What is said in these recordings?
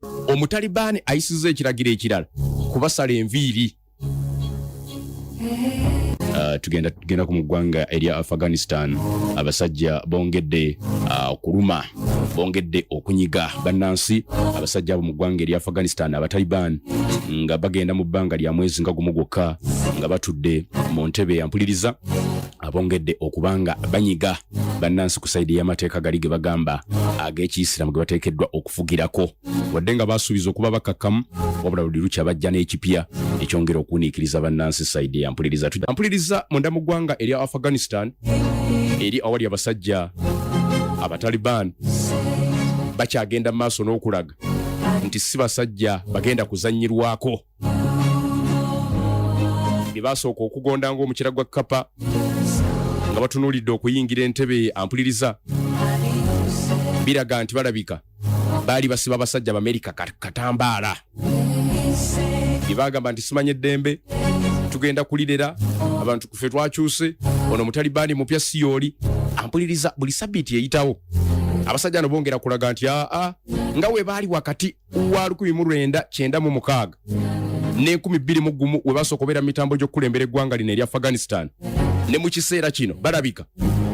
Omutalibaani ayisizza ekiragiro ekirala kubasala enviiri. Tugenda ku mu ggwanga erya Afghanistan. Abasajja bongedde okuluma, bongedde okunyiga bannansi. Abasajja abo mu ggwanga erya Afghanistan, Abataliban, nga bagenda mu bbanga lya mwezi nga gumu gwokka nga batudde mu ntebe yampuliriza, abongedde okuba nga banyiga bannansi ku sayidi y'amateeka gali ge bagamba ag'ekiyisiramu ge bateekeddwa okufugirako. Wadde nga basuubiza okuba bakakkamu, wabula buli lukya bajja n'ekipya ekyongera okuwuniikiriza bannansi. Sayidi ya mpuliriza, mpuliriza munda mu ggwanga erya Afghanistan, eri awali abasajja Abataliban bakyagenda mu maaso n'okulaga nti si basajja bagenda kuzannyirwako. Bye basooka okugonda ng'omukira gwa kkapa nga batunuulidde okuyingira entebe, ampuliriza, biraga nti balabika baali basiba abasajja Bamerika katambaala. Bye bagamba nti simanya eddembe tugenda kulirera abantu, ffe twakyuse, ono Mutalibaani mupya siyooli. Ampuliriza, buli sabiiti eyitawo abasajja no bongera kulaga nti aa nga we baali wakati wa 1996 ne 2001 we basooka obeera mu mitambo gy'okukulembera eggwanga lino erya Afghanistan, ne mu kiseera kino balabika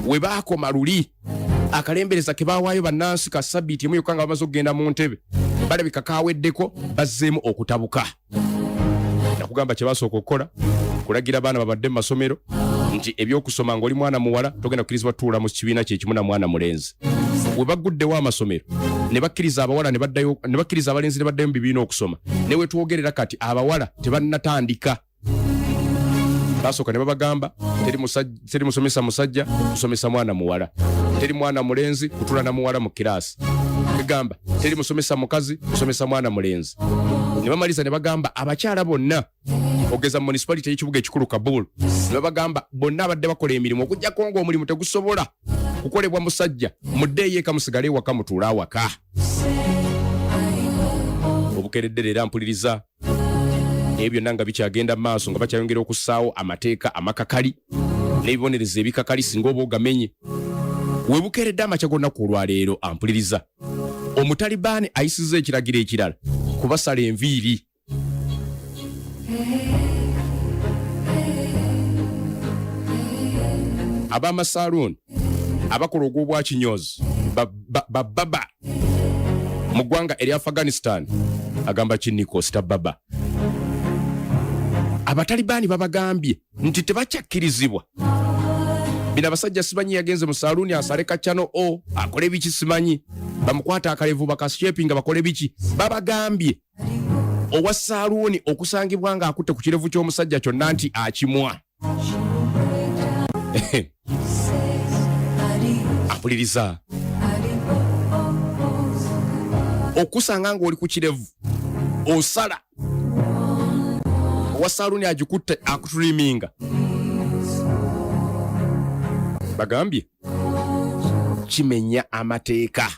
we baakoma luli akalembereza ke baawaayo bannansi ka sabbiiti emu yokka nga bamaze okugenda mu ntebe, balabika kaweddeko, bazzeemu okutabuka. Nakugamba kye basooka okukola kulagira baana babadde mu masomero nti ebyokusoma ng'oli mwana muwala togenda kukirizibwa tuula mu kibiina kyekimu na mwana mulenzi. We bagguddewo amasomero ne bakkiriza abawala ne baddayo, ne bakkiriza abalenzi ne baddayo mu bibiina okusoma, ne we twogerera kati abawala tebannatandika. Basooka ne babagamba teri musomesa musajja kusomesa mwana muwala, teri mwana mulenzi kutula na muwala mu kiraasi, egamba teri musomesa mukazi kusomesa mwana mulenzi. Ne bamaliza ne bagamba abakyala bonna ogeza mu municipality y'ekibuga ekikulu Kabul, ne babagamba bonna abadde bakola emirimu okuggyako ng'omulimu tegusobola kukolebwa musajja, muddeeyo eka, musigale ewaka, mutuule awaka. Obukeredde leero, ampuliriza, naye byonna nga bikyagenda mu maaso, nga bakyayongera okussaawo amateeka amakakali n'ebibonerezo ebikakali singa oba ogamenye. Webukeredde amakya g'olunaku olwaleero, ampuliriza, Omutalibaani ayisizza ekiragiro ekirala kubasala enviiri. Ab'amasaaluuni abakola ogw'obwakinyozi, bababa mu ggwanga erya Afghanistan, agamba kiniko sita baba, Abatalibaani babagambye nti tebakyakkirizibwa bino. Abasajja simanyi yagenze mu saluuni asale kacyano o akole biki, simanyi bamukwata akalevu bakashepinga bakole biki. Babagambye owa saluuni okusangibwa ng'akutte ku kirevu ky'omusajja kyonna nti akimwa. Ampuliriza, okusanga ng'oli ku kirevu osala, owa saluuni agikutte akuturiminga, bagambye kimenya amateeka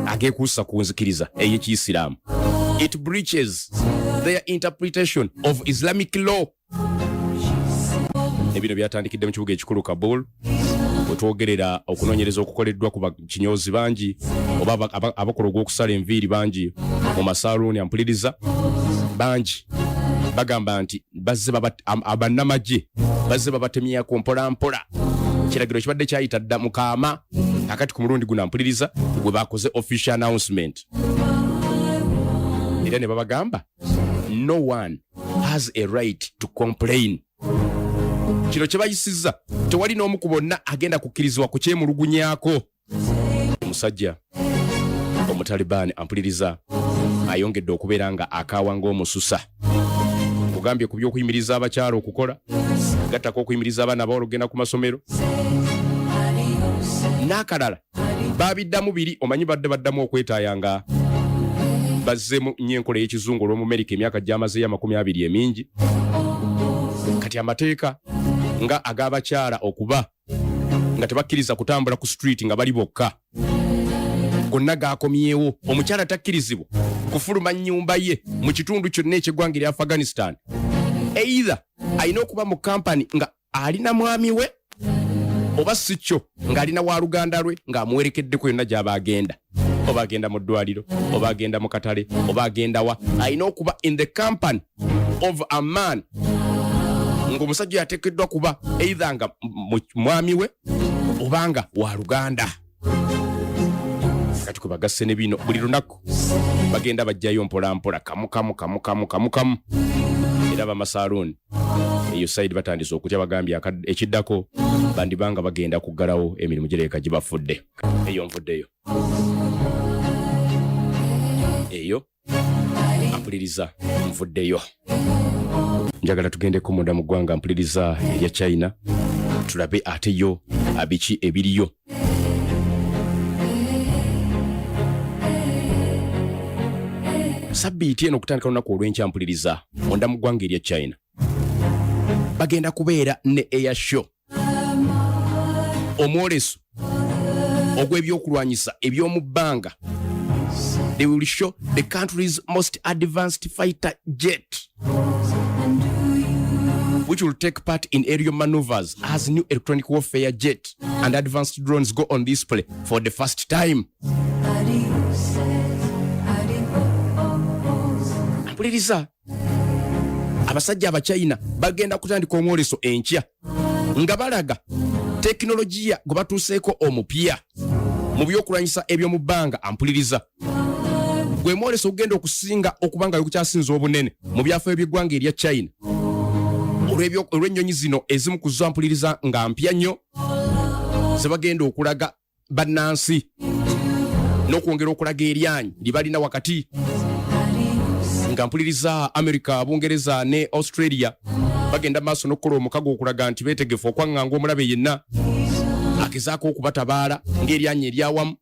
agekuusa ku nzikiriza ey'Ekiyisiraamu. It breaches their interpretation of Islamic law. Ebino byatandikidde mu kibuga ekikulu Kabul wetwogerera. Okunoonyereza okukoleddwa ku bakinyozi bangi oba abakola ogw'okusala enviiri bangi mu masaluuni, ampuliriza, bangi bagamba nti bazze bannamagye bazze babatemyako mpola mpola. Kiragiro kibadde kyayita dda mu kaama, akati ku mulundi guno, ampuliriza, gwe bakoze official announcement, era ne babagamba no one has a right to complain. Kino kye bayisizza, tewali n'omu ku bonna agenda kukkirizibwa kukyemulugunyako. Omusajja Omutalibaani, ampuliriza, ayongedde okubeera nga akaawa ng'omususa. Kugambye ku by'okuyimiriza abakyala okukola, gattako okuyimiriza abaana abawala okugenda ku masomero n'akalala, babiddamu biri. Omanyi badde baddamu okwetaaya nga bazzeemu nnyo enkola ey'ekizungu olw'Omumerika emyaka gy'amazeeyo 20 emingi. Kati amateeka nga ag'abakyala okuba nga tebakkiriza kutambula ku street nga bali bokka gonna gakomyewo. Omukyala takkirizibwa kufuluma nnyumba ye mu kitundu kyonna ekyeggwanga erya Afghanistan, either alina okuba mu kampani nga alina mwami we, oba si kyo ng'alina waluganda lwe ng'amuwerekeddeko yonna gy'aba agenda. Oba agenda mu ddwaliro, oba agenda mu katale, oba agenda wa, alina okuba in the company of a man, ng'omusajja yateekeddwa kuba either nga mwami we oba nga wa luganda. Kati kwe bagasse ne bino, buli lunaku bagenda bajjayo mpolampola, kamu kamu kamu kamu kamu kamu. Era bamasaluuni eyo side batandise okutya, bagambye ekiddako bandibanga bagenda kuggalawo emirimu gireeka gibafudde. Eyo nvuddeyo eyo ampuliriza, nvuddeyo. Njagala tugendeko munda mu ggwanga, mpuliriza, erya China, tulabe ate yo biki ebiriyo. Sabbiiti eno okutandika lunaku olw'enkya, mpuliriza, munda mu ggwanga erya China bagenda kubeera ne air show, omwoleso ogw'ebyokulwanyisa eby'omu bbanga. They will show the country's most advanced fighter jet, which will take part in aerial maneuvers as new electronic warfare jet and advanced drones go on display for the first time. Mpuliriza, abasajja Abachina bagenda kutandika omwoleso enkya nga balaga tekinologiya gwe batuuseeko omupya mu byokulwanyisa eby'omu bbanga. Ampuliriza, gwe mwoleso ogugenda okusinga okuba nga gukyasinza obunene mu byafaayo by'eggwanga erya China, olw'ennyonyi zino ezimu ku zo, mpuliriza, nga mpya nnyo, ze bagenda okulaga bannansi n'okwongera okulaga eryanyi lye balina wakati nga, mpuliriza, America, Bungereza ne Australia bagenda maaso n'okukola omukago okulaga nti beetegefu okwaŋŋanga omulabe yenna agezaako okubatabaala ng'eryanyi eryawamu.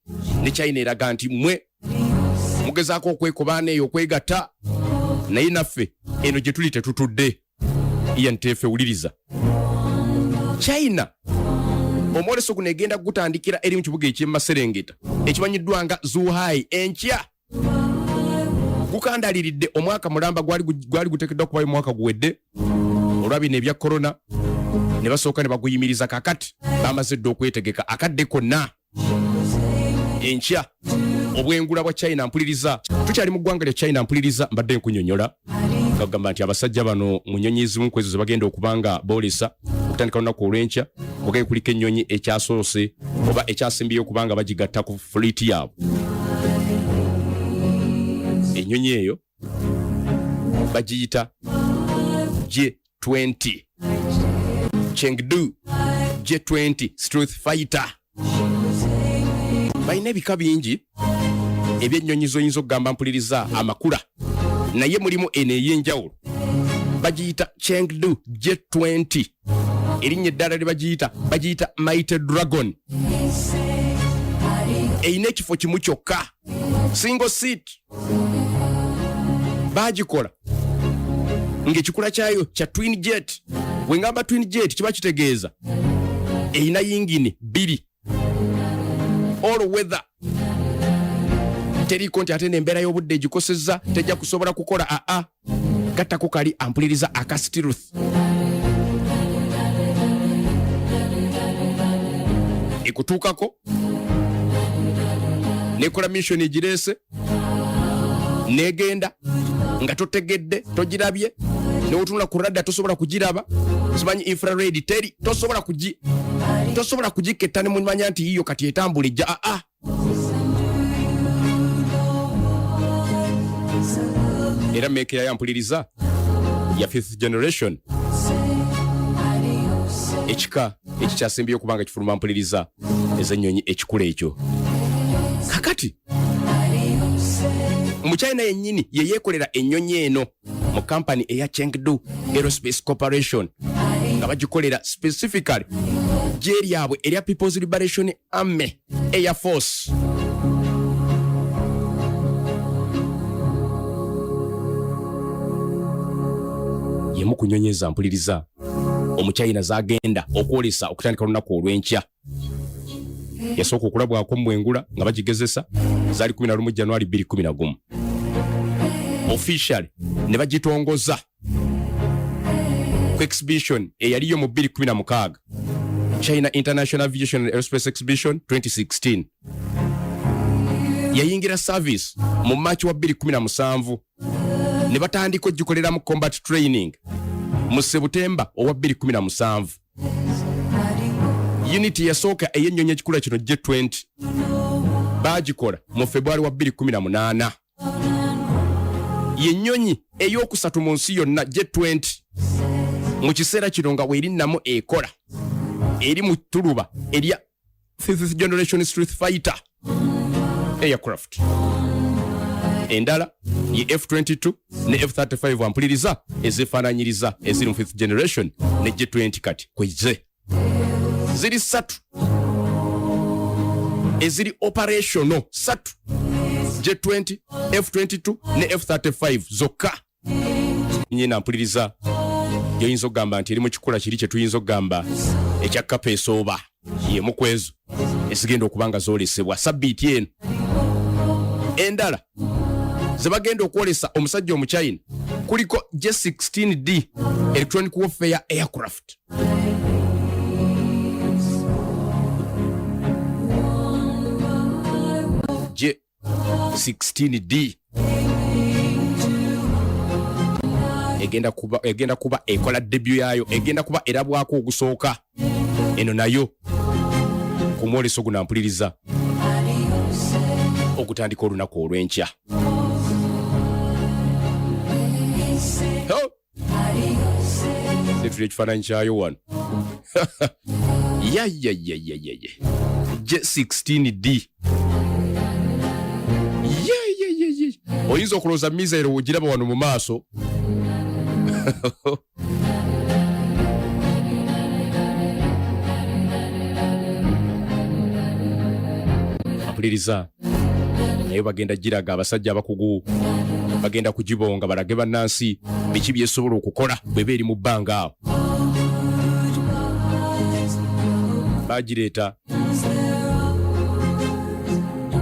Ne China eraga nti mmwe mugezaako okwekobaana eyo okwegatta, naye naffe eno gye tuli tetutudde. Ian Tefe, wuliriza, China omwoleso guno egenda kugutandikira eri mu kibuga eky'emaserengeta ekimanyiddwa nga Zhuhai enkya. Gukandaliridde omwaka mulamba, gwali guteekeddwa kubayo omwaka guwedde, olwa bino ebya korona ne basooka ne baguyimiriza. Kakati bamaze dda okwetegeka akadde konna. Enkya obwengula bwa China. Mpuliriza, tukyali mu ggwanga lya China. Mpuliriza, mbadde nkunyonyola nga kugamba nti abasajja bano mu nnyonyi ezimu ku ezo ze bagenda okuba nga boolesa okutandika lunaku olw'enkya, kugaye kuliko ennyonyi ekyasoose oba ekyasimbyeyo okuba nga bagigatta ku fleet yaabwe. Ennyonyi eyo bagiyita J20, Chengdu J20 Stealth Fighter. Balina ebika bingi ebyennyonyi zoyinza okugamba, mpuliriza, amakula, naye mulimu eno ey'enjawulo bagiyita Chengdu J20. Erinnya eddala lye bagiyita, bagiyita Mighty Dragon. Erina ekifo kimu kyokka, single seat. Bagikola ng'ekikula kyayo kya twin jet. Bwe ngamba twin jet, kiba kitegeeza erina yingini bbiri, all weather, teriiko nti ate nembeera y'obudde egikosezza tejja kusobola kukola. Aa, gattako kali, ampuliriza, aka stealth, ekutuukako nekola mission egireese negenda nga totegedde, togirabye, newotunula ku radar tosobola kugiraba, simanyi infrared teri, tosobola kugiketta nemumanya nti yiyo kati etambula ejja. Aa, era make yayo, ampuliriza, ya fifth generation, ekika ekikyasembyeyo okubanga kifuluma, mpuliriza, ez'ennyonyi ekikula ekyo. Kakati Omuchina yennyini ye yeekolera ennyonyi eno mu kampani eya Chengdu Aerospace Corporation, nga bagikolera specifically gye lyabwe erya People's Liberation Army Air Force. Yemu ku nnyonyi eza, mpuliriza, Omuchina zagenda okwolesa okutandika olunaku olw'enkya. Yasooka okulabwako mu bwengula nga bagigezesa zaali 11 January 2011, officially ne bagitongoza ku exhibition eyaliyo mu 2016, China International Aviation and Aerospace Exhibition 2016. Yayingira service mu March wa 2017 ne batandika ogikoleramu combat training mu Sebutemba owa 2017. Unit yasooka ey'ennyonyi ekikula kino J20 baagikola mu February wa 2018. Yennyonyi ey'okusatu mu nsi yonna J20 mu kiseera kino nga weeri nnamu ekola eri mu ttuluba erya fifth generation street fighter aircraft. Endala ye F22 ne F35 ampuliriza ezefaananyiriza eziri mu fifth generation ne J20 kati kweze ziri ssatu eziri operational ssatu, J20, F22 ne F35 zokka. Nyina mpuliriza, gyoyinza okugamba nti eri mu kikula kiri kye tuyinza okugamba ekya kapa esooba, yemu ku ezo ezigenda okuba nga zoolesebwa sabbiiti eno. Endala ze bagenda okwolesa omusajja omuchina kuliko J16D electronic warfare aircraft. J16D egenda kuba ekola debut yaayo, egenda kuba erabwako ogusooka eno nayo ku mwoleso guno ampuliriza ogutandika olunaku olw'enkya. Oh! Situla ekifaananyi kyayo wano yayayayayaya J16D. Yayayayay, oyinza okulowooza mizairo wogiraba wano mu maaso. Ampuliriza, naye bagenda giraga abasajja abakugu, bagenda kugibonga balage bannansi biki byesobola okukola bweba eri mu bbanga. Awo bagireeta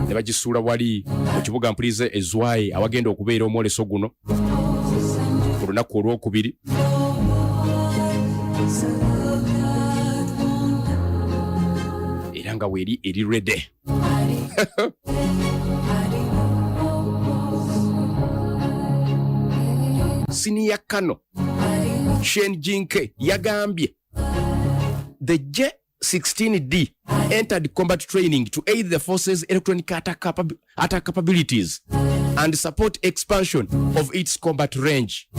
ne bagisuula wali mu kibuga mpuliza ezwaye awagenda okubeera omwoleso guno ku lunaku olwokubiri. Era nga weeri eri ready. Siniya kano Shen Jinke yagambye the J16D entered combat training to aid the forces electronic attack capabilities and support expansion of its combat range.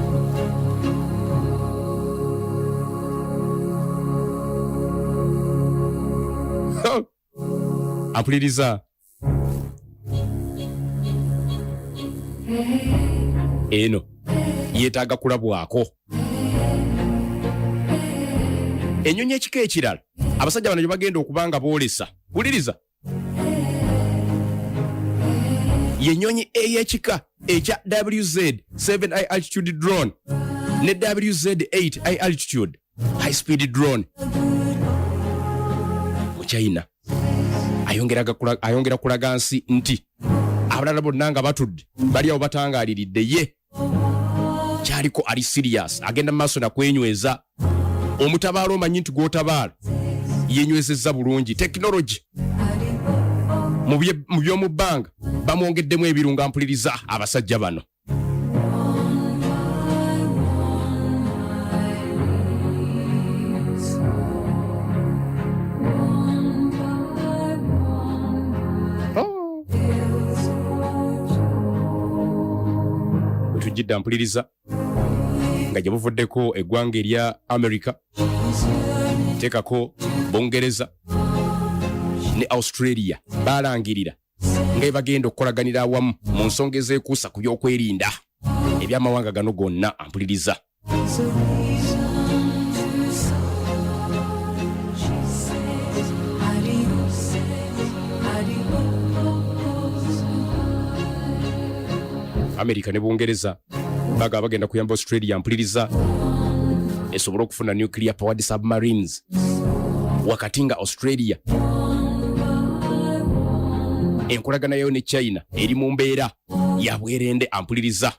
Ampuliriza, eno yeetaaga kulabwako. Ennyonyi ekika ekirala abasajja bano gye bagenda okuba nga boolesa, wuliriza, yennyonyi ey'ekika ekya WZ 7 high altitude drone ne WZ 8 high altitude high speed drone. Mu China ayongera kulaga nsi nti abalala bonna nga batudde bali awo batangaaliridde, ye kyaliko ali serious, agenda mu maaso nakwenyweza omutabaala. Omanyi nti gwotabaala yenywezezza bulungi tekinologi mu by'omu bbanga, bamwongeddemu ebirungo. Mpuliriza abasajja bano. Oh. Wetujjidde mpuliriza nga gye buvuddeko eggwanga erya America, teekako Bungereza ne Australia balangirira nga ebagenda okukolaganira awamu mu nsonga ezeekuusa ku by'okwerinda eby'amawanga gano gonna. Ampuliriza, Amerika ne Bungereza baga bagenda kuyamba Australia, mpuliriza, esobole okufuna nuclear powered submarines, wakati nga Australia enkolagana yayo ne China eri mu mbeera ya bwerende. Ampuliriza,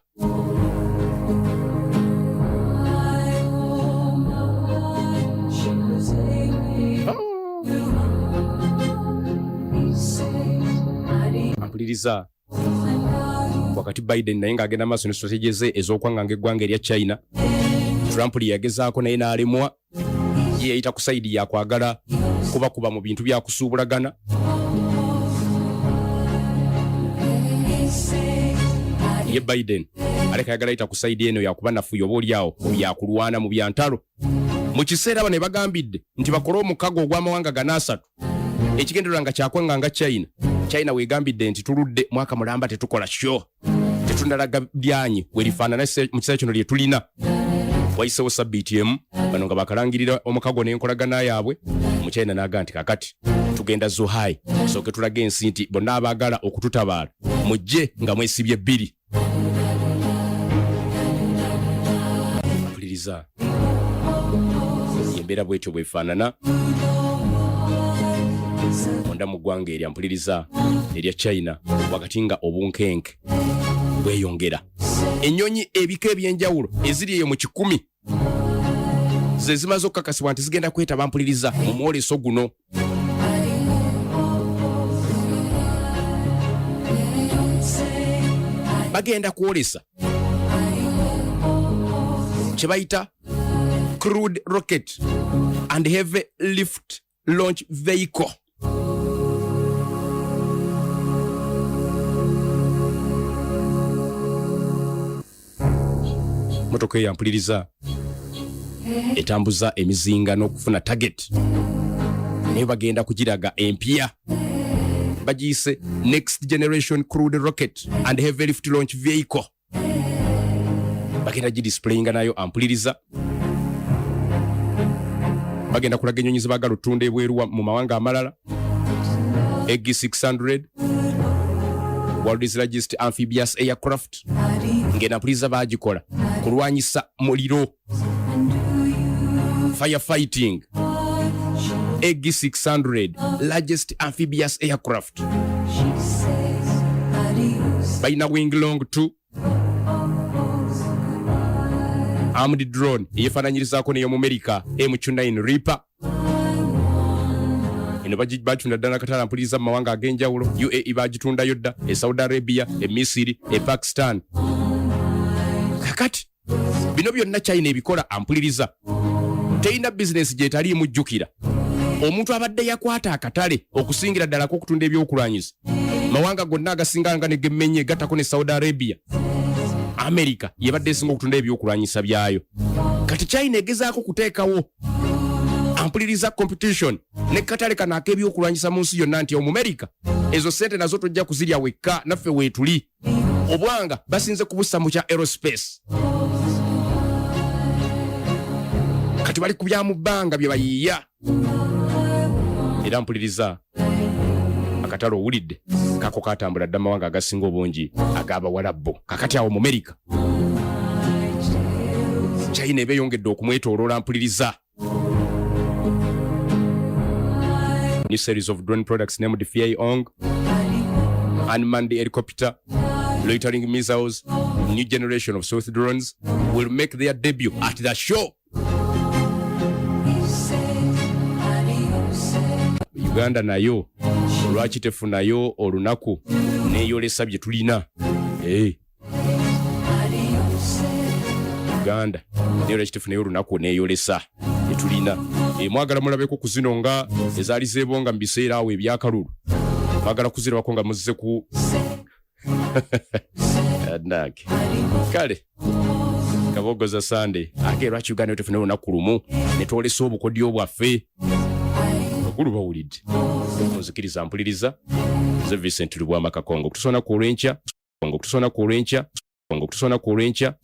ampuliriza. Mpuliriza, wakati Biden naye ng'agenda maaso ne strategy ze ez'okwanganga eggwanga erya China, Trump lye yagezaako naye n'alemwa. Ye yayita ku sayidi yakwagala kubakuba mu bintu byakusuubulagana. Ye Biden aleka ayagala yita ku sayidi eno yakuba nafuya oba oliawo yakulwana mu byantalo. Mu kiseera bano ebagambidde nti bakole omukago ogw'amawanga gana asatu, ekigendererwa nga kyakwanganga China. China wegambidde nti tuludde mwaka mulamba tetukola sho, tetunalaga byanyi werifaanana mu kiseera kino lye tulina. Wayisewo sabbiiti emu bano nga bakalangirira omukago n'enkolagana yaabwe, Omuchina n'aga nti kakati tugenda Zuhai, sooke tulage ensi nti bonna abaagala okututabaala mujje nga mwesibye bbiri. Mpuliriza, embeera bwetyo bwefaanana munda mu ggwanga erya, mpuliriza, erya China, wakati nga obunkenke bweyongera. Ennyonyi ebika ebyenjawulo eziri eyo mu 100 ze zimaze okukakasibwa nti zigenda kwetaba, mpuliriza, mu mwoleso guno. Bagenda kwolesa kye bayita crude rocket and heavy lift launch vehicle. Motoka eyo, ampuliriza, etambuza emizinga n'okufuna target, naye bagenda kugiraga empya, bagiyise next generation crude rocket and heavy lift launch vehicle. Bagenda gidisplayinga nayo. Ampuliriza, bagenda kulaga ennyonyi zebagala otunda ebweru mu mawanga amalala, eg 600, world's largest amphibious aircraft, ngenda mpuliriza bagikola kulwanyisa muliro, firefighting. Eg 600, largest amphibious aircraft. Balina Wing Loong 2 armed drone eyefaananyirizaako n'ey'omumerika MQ9 Reaper. Eno bagitunda ddala nakatala, mpuliriza, mu mawanga ag'enjawulo. UAE bagitundayo dda, e Saudi Arabia, e Misiri, e Pakistan. Kakati bino byonna China ebikola. Ampuliriza, terina bizinesi gyetaliimu. Jjukira omuntu abadde yakwata akatale okusingira ddala kokutunda ebyokulwanyisa mawanga gonna agasinga nga negemmenye gattako ne Saudi Arabia, America yebadde esinga okutunda ebyokulwanyisa byayo. Kati China egezaako kuteekawo, ampuliriza, competition ne katale kano ak'ebyokulwanyisa mu nsi yonna, nti Omumerika ezo sente nazo tojja kuzirya wekka, naffe weetuli. Obwanga basinze kubussa mu kya aerospace. Kati bali ku bya mu bbanga bye bayiiya. Era mpuliriza, akatale owulidde kako katambula dda mawanga agasinga obungi ag'abawalabbo. Kakati awo mu Amerika, China eba eyongedde okumwetooloola. Mpuliriza, new series of drone products named Feihong, unmanned helicopter, loitering missiles, new generation of stealth drones will make their debut at the show. Uganda nayo lwaki tefunayo olunaku neyolesa bye tulina? Hey. Uganda naye lwaki tefunayo olunaku neyolesa byetulina? E, mwagala mulabeko ku zino nga ezaali zeebonga mu biseera awo ebyakalulu, mwagala kuzirabako nga muzze ku nange. Kale Kabogoza Sande ate lwaki Uganda tefunayo olunaku lumu netwolesa obukodyo bwaffe? Bakulu bawulidde, munzikiriza mpuliriza, nze Vincent Lubwama Kakongo. Okutuusa olunaku olw'enkya, okutuusa olunaku olw'enkya, okutuusa olunaku olw'enkya.